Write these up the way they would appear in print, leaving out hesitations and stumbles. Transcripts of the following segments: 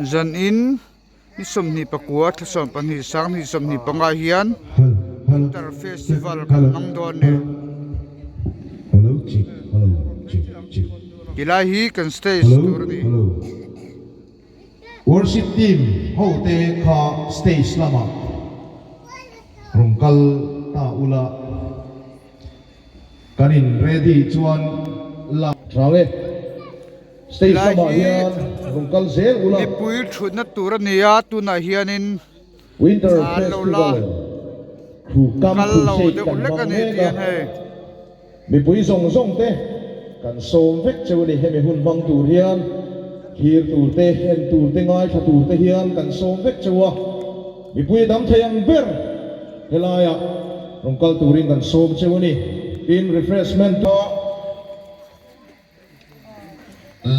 Zanin ni 24 thla 12 sanghnih 25 hian winter festival kan hmang dawn a ni tilai hi kan stage tur a ni. Worship team ho te kha stage lamah rawn kal ta ula. Kan in ready chuan lak tha e. Stage Helai lamah hi hian rawn kal zel ula. Mipui thutna tur a ni a, tunah hianin Winter an lo la Festival thu kam kal lo crusade deuh kan hlek a hmang ni mek tih a. hian hei. Mipui zawng zawng te kan sawm vek cheu a ni. Hemi hun hmang tur hian thlir tur te, en tur te, ngaithla tur te hian kan sawm vek cheu a. Mipui a dam thei ang ber helaiah rawn kal turin kan sawm cheu a ni. Tin, refreshment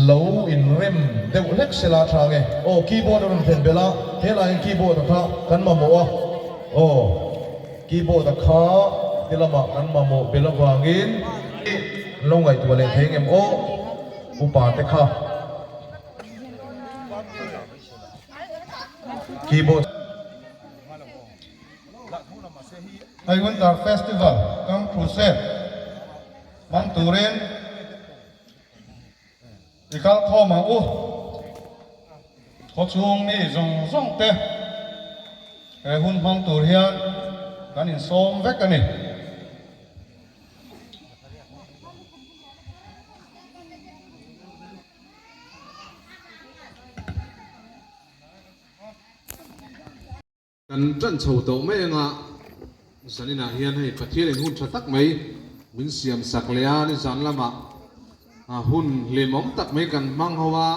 lo inrem deuh hlek sela tha nge. Aw, keyboard a rawn thlen belh a, helaiin keyboard a kha kan mamawh a. Aw, keyboard a kha ti lamah kan mamawh belh avangin lo ngaihtuah leh thei ngem aw, upa te kha. Keyboard. Hei Winter Festival Camp Crusade hmang turin i kal khawm ang u. Khawchhung mi zawng zawng te he hun hmang tur hian kan insawm vek a ni. Kan tan chho tawh mai anga zaninah hian hei Pathianin hun tha tak mai min siam sak leh a, nizan lamah hun hlimawm tak mai kan hmang ho a,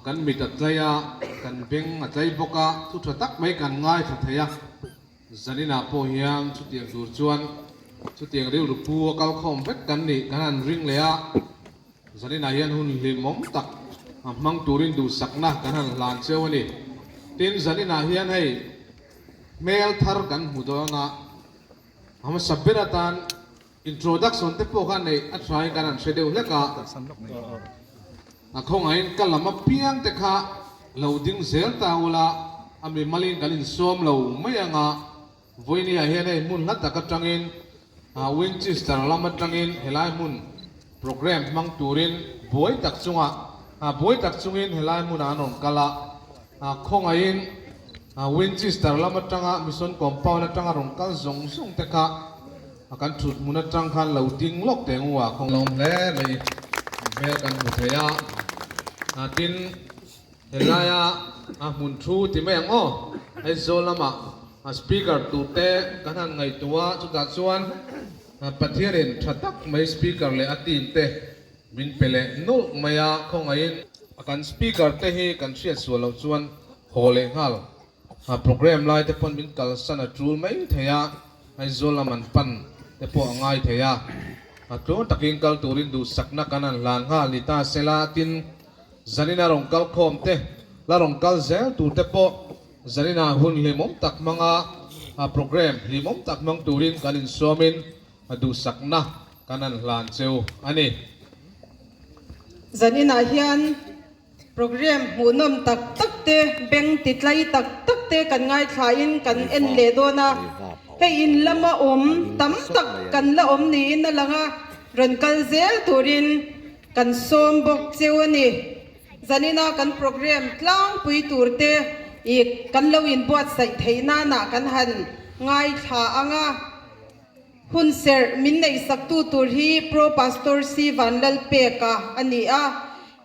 kan mit a tlai a, kan beng a tlai bawk a, thu tha tak mai kan ngaithla thei a. Zaninah pawh hian chutiang tur chuan chutiang rilru pu a kal khawm vek kan nih kan han ring leh a, zaninah hian hun hlimawm tak hmang turin duhsakna kan han hlan cheu a ni. Tin, zaninah hian hei hmel thar kan hmu dawn a, hmasa ber atan introduction te pawh kha neih a thain kan han hre deuh hlek a, a khawngaihin ka lam apiang te kha lo ding zel ta ula, a mimalin kan insawm lo mai anga Vawinia hian hei hmun hla tak atangin Winchester lam atangin helai hmun program hmang turin buai tak chunga buai tak chungin helai hmunah an rawn kal a, khawngaihin Winchester lam atanga Mission Compound atanga rawn kal zawng zawng te kha kan thut hmun atang khan lo ding lawk teh ngu a khawng lawm hle mai hmel kan hmu thei a, tin helaia a hmun thu ti mai ang aw Aizawl lamah A speaker tur te kan han ngaihtuah a, chutah chuan Pathianin tha tak mai speaker leh a team te min pe leh nawlh mai a, khawngaihin kan speaker te hi kan hriat sual loh chuan haw leh nghal program lai te pawn min kalsan a tul mai thei a, Aizawl lam an pan te pawh a ngai thei a, a tluang takin kal turin duhsakna kan han hlan nghal ni ta sela, tin zanina rawn kal khawm te la rawn kal zel tur te pawh Zaninah hun hlimawm tak hmanga program hlimawm tak hmang turin kan insawmin duhsakna kan han hlan cheu a ni. Zaninah hian program hmuhnawm tak tak te, beng ti tlai tak tak te kan ngaithlain kan en leh dawn a. Hei in lama awm tam tak kan la awm niin a lang a, rawn kal zel turin kan sawm bawk cheu a ni. Zanina kan program tlangpui turte i kan lo inbuatsaih theih nanah kan han ngaithla ang a. Hun serh min neihsaktu tur hi Pro Pastor C Vanlalpeka a ni a.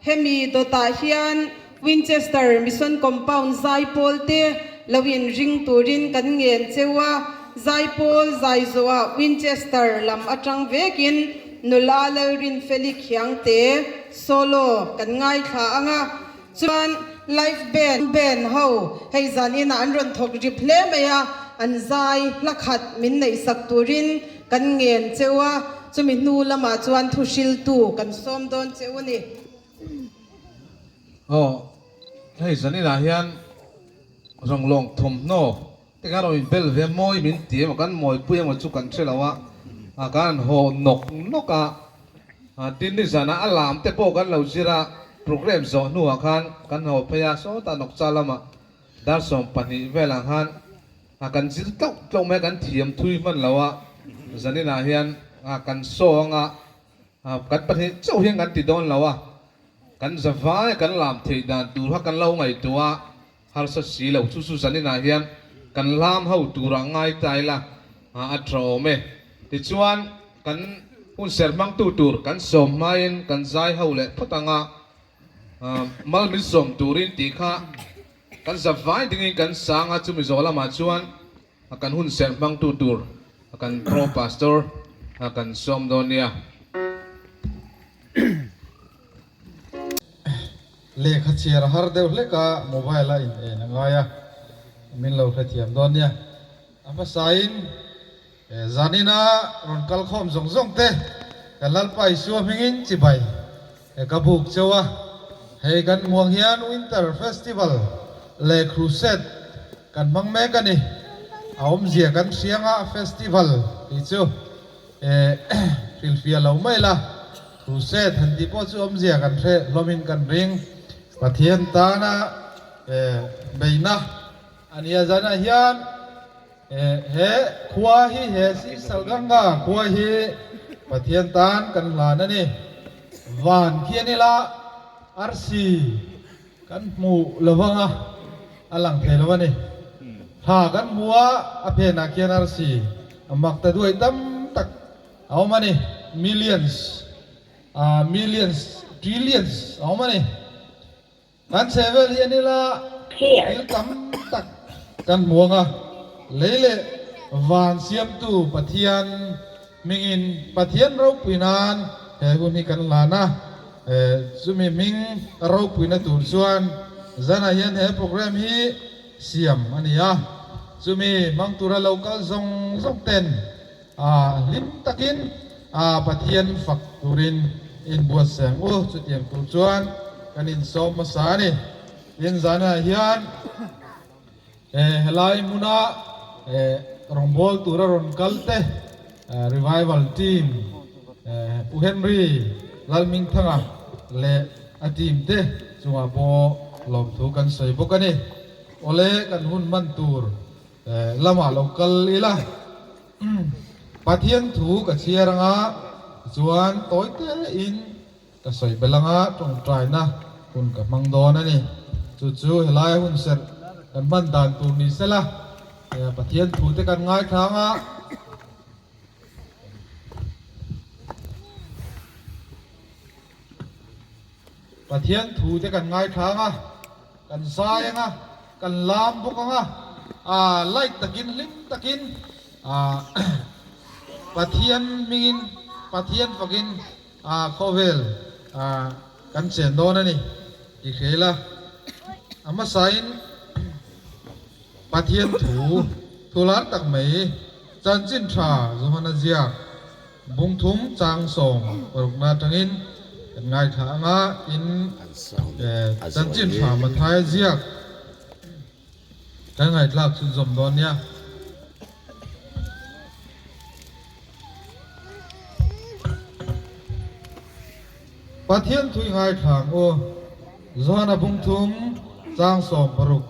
Hemi dawtah hian Winchester Mission Compound zaipawl te lo inring turin kan ngen cheu a. Zaipawl zai zawhah Winchester lam atang vekin nula Lalrinfeli Khiangte, Solo kan ngaithla ang a, chuan live band band ho hei zan inah an rawn thawk rip hle mai a, an zai hla khat min neihsak turin kan ngen cheu a, chumi hnu lamah chuan thu hriltu kan sawm dawn cheu a ni. Aw, hei zan inah hian rawnglawng thawmhnaw te khan rawn inbel ve mawi min ti emaw kan mawipui emaw chu kan hre lo a, kan han haw nawk nawk a. Tin nizanah a lam te pawh kan lo zir a. Programme zawh hnuah khan kan haw phei a, sawtah Nokcha lamah dar 12 velah khan kan zir tlauh tlauh mai a, kan thiam thui hman lo a, zaninah hian kan show anga kan pahnih chauh hian kan ti dawn lo a, kan zavai a kan lam theih dan tur kha kan lo ngaihtuah a, harsa si lo chu chu zaninah hian kan lam ho turah ngai ta ila a tha awm e. Tichuan kan hun ser hmangtu tur kan sawm hmain kan zai ho leh phawt anga mal min sawm turin tih kha kan zap vai dingin kan sang a, chumi zawh lamah chuan kan hun ser hmangtu tur kan pro pastor kan sawm dawn nia. Lehkha chhiar a har deuh hlek a, mobile a in en a ngai a, min lo hrethiam dawn nia. A hmasain zanina rawn kal khawm zawng zawng te kan Lalpa Isua hmingin chibai ka buk cheu a. Hei kan hmuang hian Winter Festival leh Crusade kan hmang mek a ni. A awmzia kan hrianga Festival tih chu hrilhfiah lo mai la. Crusade han tih pawh chu awmzia kan hre hlawmin kan ring. Pathian tana beihna a nia zanah hian he khua hi he Sirsalganga khua hi Pathian tan kan hlan a ni. Van khi a ni la, arsi kan hmuh lovang a, a lang thei lo a ni. Thla kan hmu a, a phenah khian arsi a mak ta duai tam tak A awm a ni, millions, ah millions, trillions a awm a ni. Kan chhehvel hi an ila thil tam tak kan hmu ang a, lei leh van siamtu Pathian hmingin Pathian ropui nan he hun hi kan hlan a, chumi hming ropuina tur chuan zanah hian he program hi siam a ni a, chumi hmang tura lo kal zawng zawng ten A hlim takin a Pathian fak turin inbuatsaih ang u. Chutiang tur chuan kan insawm hmasa a ni. Tin, zanah hian helai hmuna rawngbâwl tura rawn kal te, Revival Team Pu Henry Lalhmingthanga leh a team te chungah pawh lawmthu kan sawi bawk a ni. Awle, kan hun hman tur Lamah lo kal ila, Pathian thu ka chhiar anga chuan tawi tein ka sawi belh anga tawngtaina hun ka hmang dawn a ni. Chu chu helai hun serh kan hman dan tur ni sela, Pathian thu te kan ngaithla anga, Pathian thu te kan ngaithla anga, kan zai anga, kan lam bawk anga, ah light takin hlim takin ah Pathian hmingin Pathian fakin ah khawvel ah kan chen dawn a ni tih hria ila. A hmasain Pathian thu thu lar tak mai chanchin tha Johana ziak Bungthum chang 60na atangin kan ngaithla anga tin chanchin tha Mathai ziak kan ngaihthlak chhunzawm dawn nia. Pathian thui ngaithla ang u. Johana Bungthum chang 60.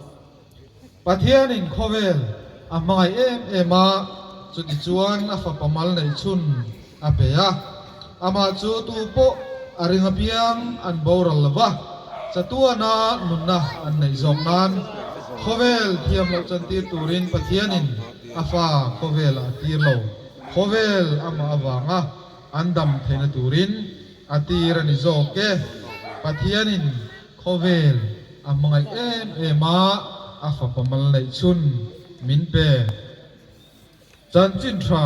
Pathianin khawvel a hmangaih em em a, chutichuan a fapa mal neih chhun a pe a. Amah chu tu pawh a ring apiang an boral lo va, chatuana nunna an neih zawk nan khawvel thiam loh chantir turin Pathianin a fa khawvelah a tir lo. Khawvel amah avanga an dam theihna turin a tir a ni zawk e. Pathianin Khawvel a hmangaih em em a, a fapa mal neih chhun min pe. Chanchin tha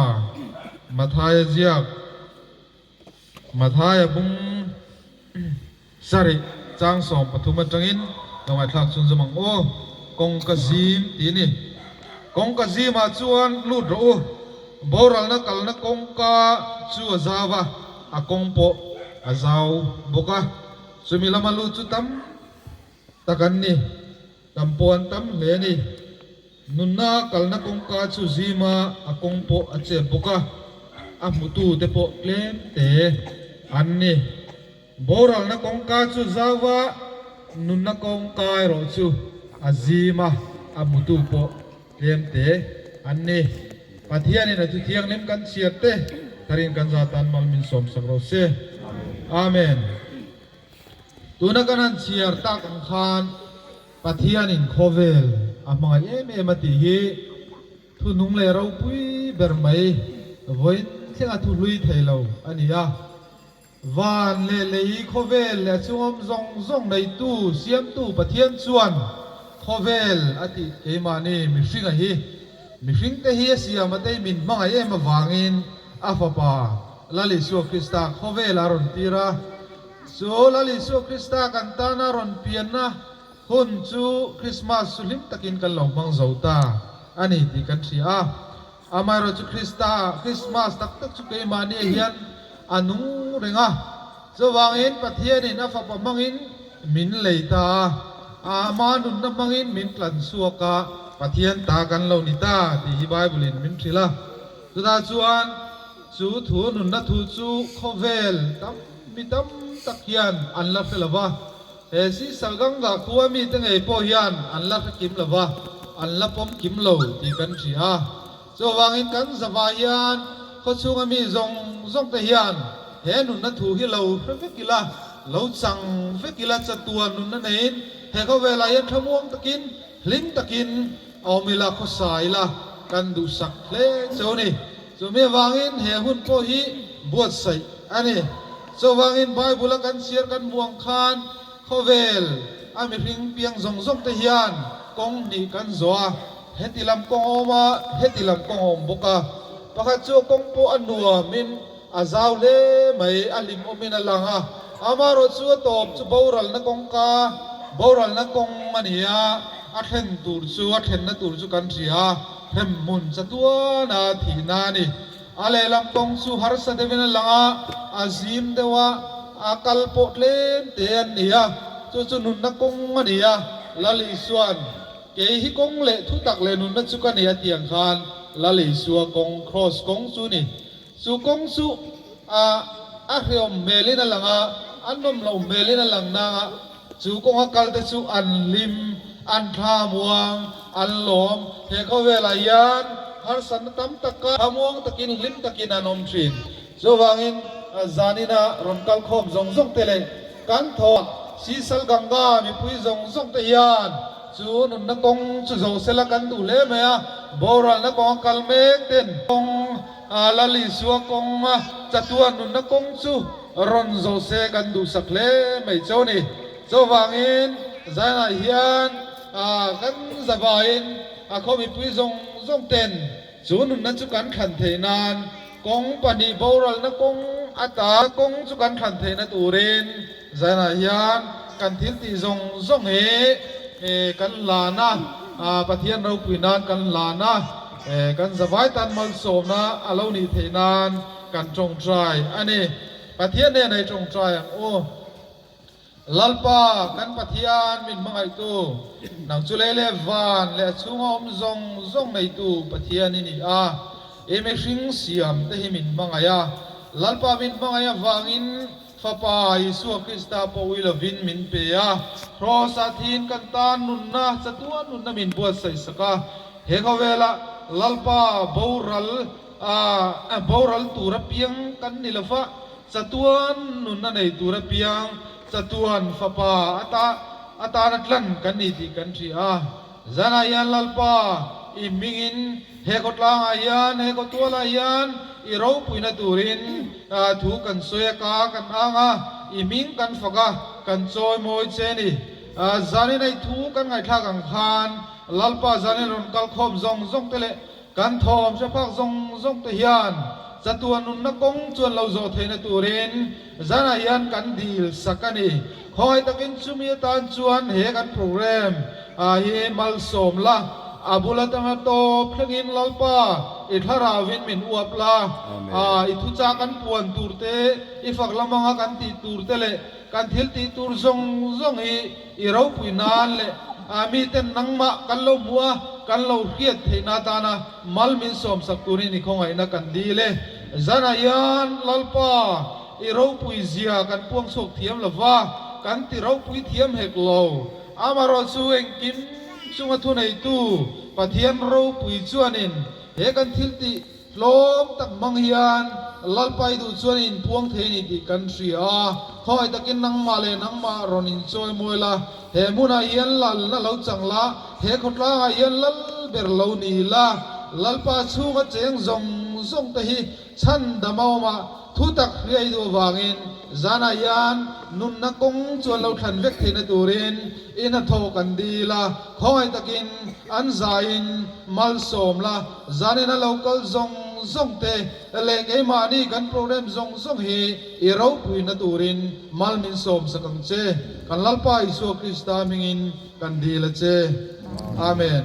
Mathaia ziak, Mathaia bung sarih chang 13 atangin lo ngaihthlak chhun zawm ang aw. Kawngka zim tih a ni. Kawngka zimah chuan lut rawh u. Boralna kalna kawngka chu a zau a, a kawng pawh a zau bawk a. Chumi lama lut chu tam tak an ni, tam pawh an tam hle a ni. Nunna kalna kawngka chu zima a kawng pawh a chep bawk a, a hmutu te pawh tlem te an ni. Boralna kawngka chu zauva nunna kawngka erawh chu a zim a, a hmutu pawh tlem te an ni. Pathianin a thuthianghlim kan chhiar te tharin kan zatan mal min sawmsak rawh se. Amen. Tuna kan han chhiar tak ang khan Pathianin khawvel a hmangaih em em a tih hi thu nung leh ropui ber mai vawiin thlenga thu hlui thei lo a ni a. Van leh lei khawvel leh a chungawm zawng zawng neitu siamtu Pathian chuan khawvel a tih keimahni mihringa hi mihringte hi a siam a tei min hmangaih em avangin a Fapa Lal Isua Krista khawvel a rawn tir a. Chu Lal Isua Krista kan tana rawn pianna hun chu Krismas chu hlim takin kan lo hmang zo ta a ni tih kan hria a. Amaherawhchu chu Krista Krismas tak tak chu keimahni hian a nung reng a. Chuvangin Pathianin a Fapa hmangin min lei ta a, Ama nunna hmangin min tlan chhuak a, Pathian ta kan lo ni ta tih hi Bible-in min hrilh a. Chutah chuan chu thu nunna thu chu khawvel tam mi tam tak hian an la hre lo va, he Sisal Ganga khua mite ngei pawh hian an la hre kim lo va, an la pawm kim lo tih kan hria a. Chuvangin kan zavah hian khawchhunga mi zawng zawng te hian he nunna thu hi lo hre vek ila, lo chang vek ila chatuan nunna neiin he khawvelah hian thlamuang takin Hlim takin awm ila, khawsa ila kan duhsak hle cheu ni. Chumi avangin he hun pawh hi buatsaih a ni. Chuvangin Bible-a kan chhiar kan hmuh ang khan khawvel a mihring piang zawng zawng te hian kawng hnih kan zawh a, heti lam kawng a awm a, heti lam kawng a awm bawk a. Pakhat chu a kawng pawh a nuamin a zau hle mai, a hlim awmin a lang a. Amaherawh chu a tawp chu boralna kawngka, boralna kawng a ni a, a thlen tur chu, a thlenna tur chu kan hria a, hremhmun chatuana thihna a ni. A lehlam kawng chu harsa deuhin a lang a, a zim deuh a, a kal pawh tlem te an ni a, chu chu nunna kawng a ni a, Lal Isua'n Kei hi kawng leh thutak leh nunna chu ka ni a tih ang khan Lal Isua kawng, Kraws kawng chu ni. Chu kawng chu a a hreawm hmelin a lang a, a nawm loh hmelin a lang nang a, chu kawnga kalte chu an hlim, an thlamuang, an lawm. He khawvelah hian harsatna tam tak kha thlamuang takin, hlim takin an awm thin. Chuvangin zanina rawn kal khawm zawng zawng te leh kan thawk Sisal Ganga mipui zawng zawng te hian Chu nunna kawng chu zawh sela kan duh hle mai a, boralna kawnga kal mek ten kawng a Lal Isua kawng a chatuan nunna kawng chu rawn zawh se kan duhsak hle mai cheu ni. Chuvangin Zion-ah hian kan zavaiin a khaw mipui zawng zawng ten chu nunna chu kan thlan theih nan kawng pahnih boralna kawng ata kawng chu kan thlan theihna turin Zanah hian kan thil tih zawng zawng hi kan hlan a, Pathian ropui nan kan hlan a, kan zavai tan malsawmna a lo nih theih nan kan tawngtai a ni. Pathian hnenah i tawngtai ang u. Lalpa kan Pathian min hmangaihtu, nang chu lei leh van leh a chhunga awm zawng zawng neitu Pathian i ni a, i mihring siam te hi min hmangaih a, Lalpa min hmangaih avangin Fapa Isua Krista pawh ui lovin min pe a, Kraws-ah thiin kan tan nunna, chatuan nunna min buatsaih sak a. He khawvelah Lalpa boral a boral tur apiang kan ni lova, chatuan nunna nei tur apiang, chatuan Fapa ata atana tlan kan ni tih kan hria a. Zanah hian Lalpa i hmingin he khawtlangah hian, he khawtualah hian i ropuina turin thu kan sawi a, ka kan ang a, i hming kan fak a, kan chawi mawi che ni. Zanin a i thu kan ngaihthlak ang khan Lalpa zanin rawn kal khawm zawng zawng te leh kan thawm hre phak zawng zawng te hian chatuan nunna kawng chuan lo zawh theihna turin Zanah hian kan dil sak a ni. Khawngaih takin chumi atan chuan he kan program ah hi malsawm la, a bul atanga tawp thlengin Lalpa i thlarauin min uap la, i thuchah kan puan tur te, i fak lamanga kan tih tur te leh kan thil tih tur zawng zawng hi i ropui nan leh miten nangmah kan lo hmuh a, kan lo hriat theihna atana mal min sawmsak turin i khawngaihna kan dil e. Zanah hian Lalpa. I ropui zia kan puang chhuak thiam lo va, kan ti ropui thiam hek lo. Amaherawhchu engkim chunga thuneitu Pathian ropui chuanin he kan thiltih tlawm tak hmang hian Lalpa i duh chuan i inpuang thei a ni tih kan hria a. Khawngaih takin nangmah leh nangmah rawn inchawi mawi la, he hmunah hian lalna lo chang la, he khawtlangah hian lal ber lo ni la, Lalpa chhunga cheng zawng zawng te hi Chhandam a awm a, thu tak hriai duh avangin zanah hian nunna kawng chuan lo thlan vek theihna turin i hnathawh kan dil a, khawngaih takin an zaiin malsawm la, zanin a lo kal zawng zawng te leh keimahni kan program zawng zawng hi i ropuina turin mal min sawm sak ang che. Kan Lalpa Isua Krista hmingin kan dil a che. Amen.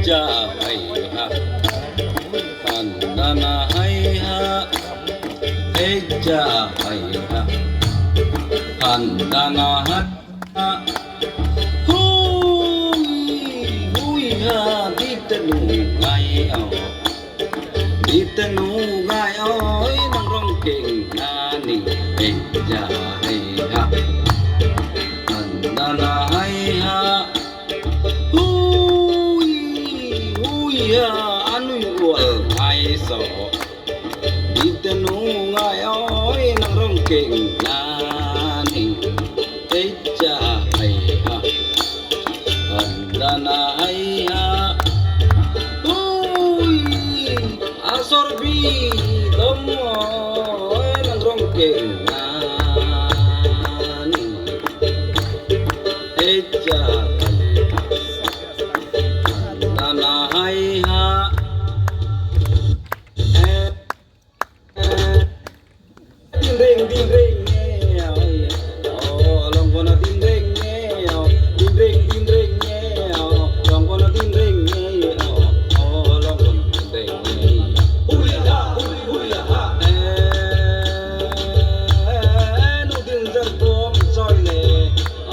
cha hay ha han na na hay ha ê cha hay ha han na na ha hui hui ha đi tên ngai ao đi tên ngai ơi nang rong kinh na ni ê cha hay ha han na na hay ha hui hui ha anui ual ngai so đi tên ngai ơi nang rong kinh na ni ê cha hay ha han na na hay ha hui asor bi dom oi nang rong kinh na ni ê cha na na hay ha Din reng din reng nghe oh long con din reng nghe din reng din reng nghe long con din reng nghe oh long con din reng nghe hui ha hui hui ha eh nu din zar bom soi le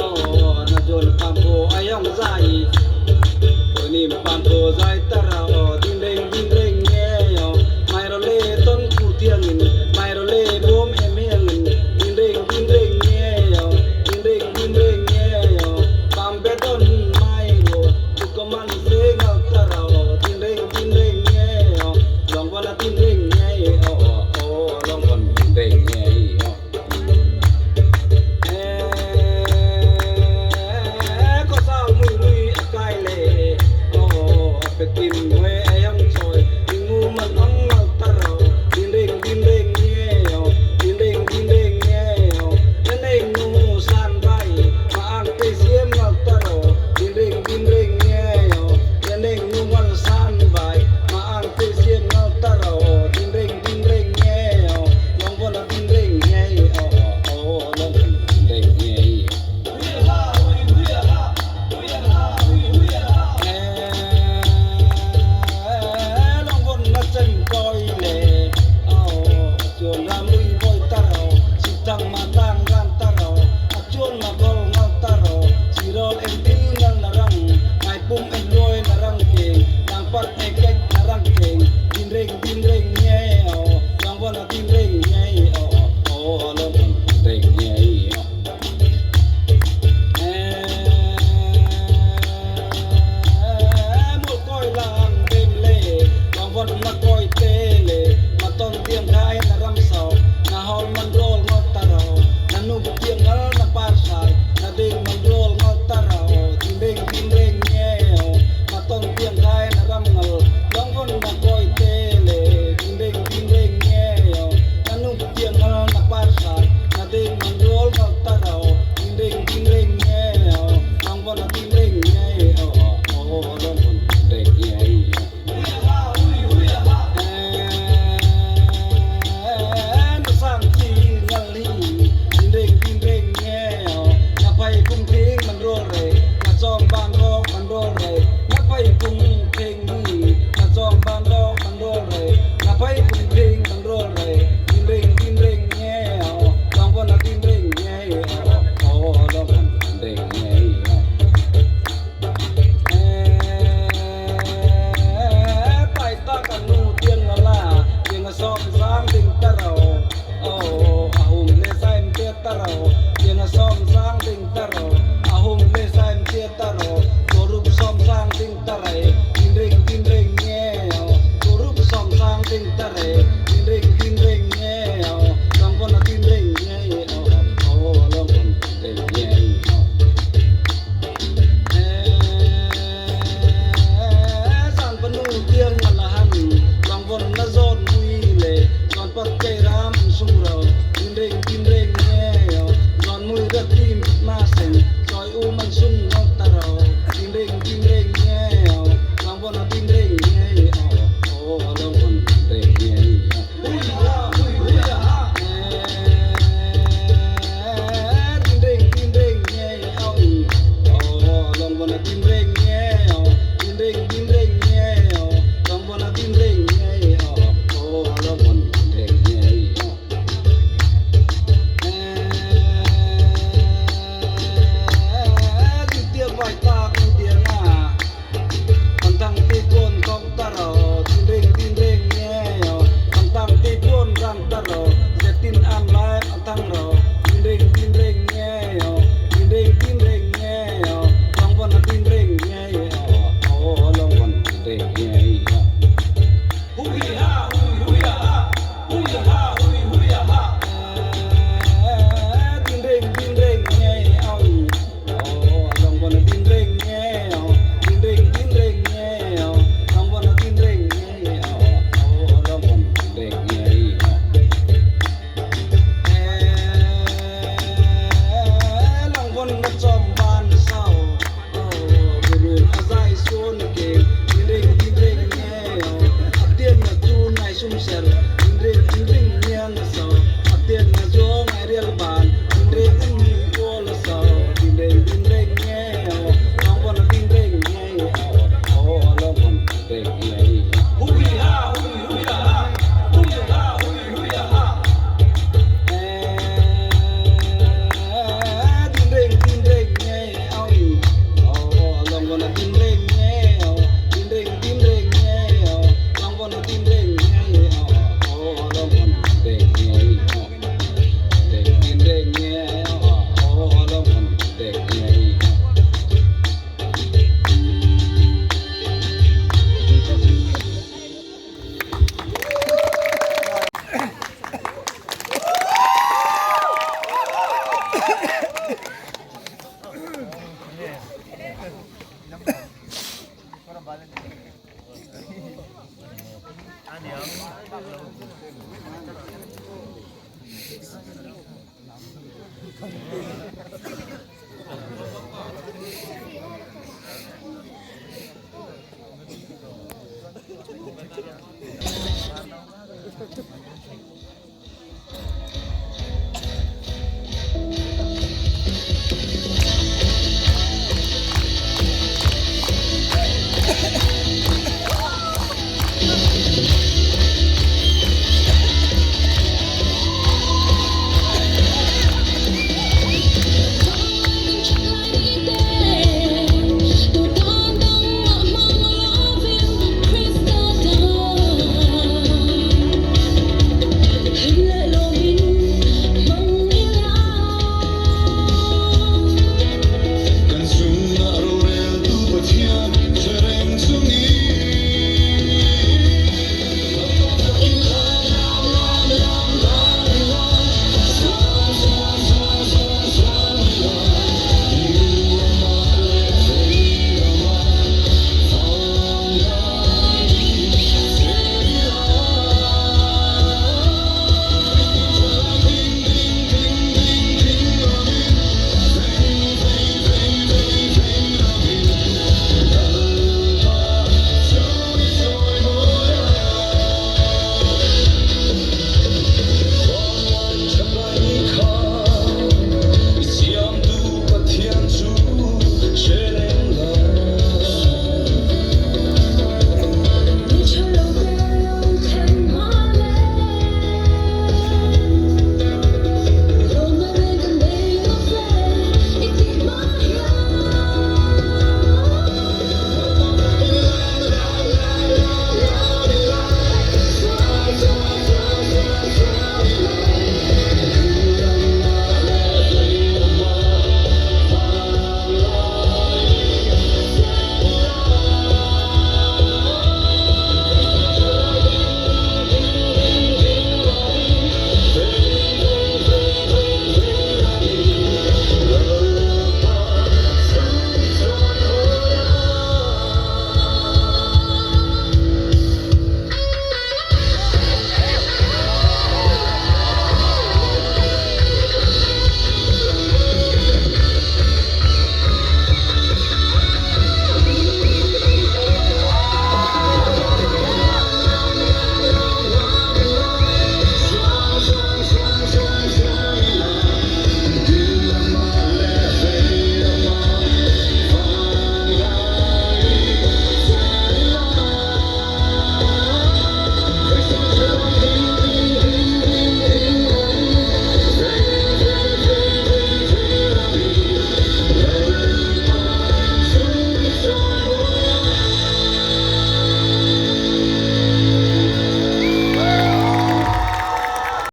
oh na jon pam po ayong zai nim pam po zai tara oh din reng din reng nghe oh mai ro le ton ku tiang in mai ro le bom em heng in din reng din reng nghe oh din reng din reng nghe oh pam be don mai ro tu ko man se ngal tara oh din reng din reng nghe oh long wana din reng nghe oh oh long wan din reng nghe oh Eh, có sao mùi mùi cay lệ oh pe kim huê ayang choi ngu man ang ngal taro din reng din reng nghe oh din reng din reng nghe oh nên ngu san bay ma ang pe siem ngal taro din reng din reng nghe oh nên ngu ngal san bay ma ang pe siem ngal taro din reng din reng nghe oh long bona din reng nghe oh oh long din reng nghe.